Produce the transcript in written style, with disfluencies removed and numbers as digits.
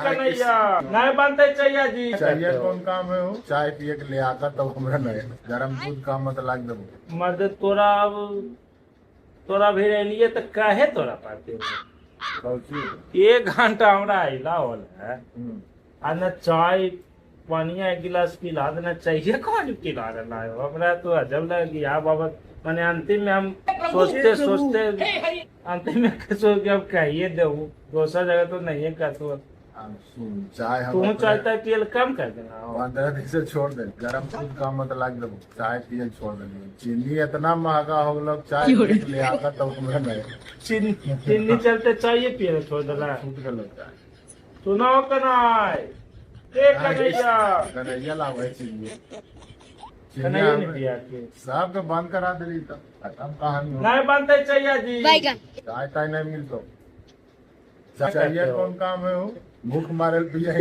कन्हैया नहीं बनते चाहिए जी। चाहिए कौन काम है हो? चाय पिए के ले आता तब हमरा नहीं, गरम दूध काम मत लाग देबो। मर्द तोरा अब तोरा भी एलिए तो काहे तोरा पाते? एक घंटा हमरा अइला होल है आ न चाय पानी एक गिलास पिला देना चाहिए, कौन पिला रहा है हमरा? तो अजब लग गया बाबा। माने अंतिम में हम सोचते सोचते अंतिम में सोच के अब कहिए देऊ, दोसर जगह तो नहीं है कहतो। चाय हम तू चाय ताय पियल कम कर देना। 15 दिन से छोड़ दे, गरम दूध काम मत लाग देबो, चाय पियल छोड़ दे। चीनी इतना महंगा हो गेल, चाय पिए के ले आता तब हमरा नहीं। चीनी चीनी चलते चाय पियल छोड़ देला। छूट गेल चाय। सुनाओ कनाई, ए कन्हैया कन्हैया लावे चीनी। कन्हैया नहीं पिया के सब के बंद करा देली तो खत्म कहानी हो। नहीं बनते चाहिए जी। चाय ताय नहीं मिलतो। चाहिए कौन काम है हो? भूख मारल पिए।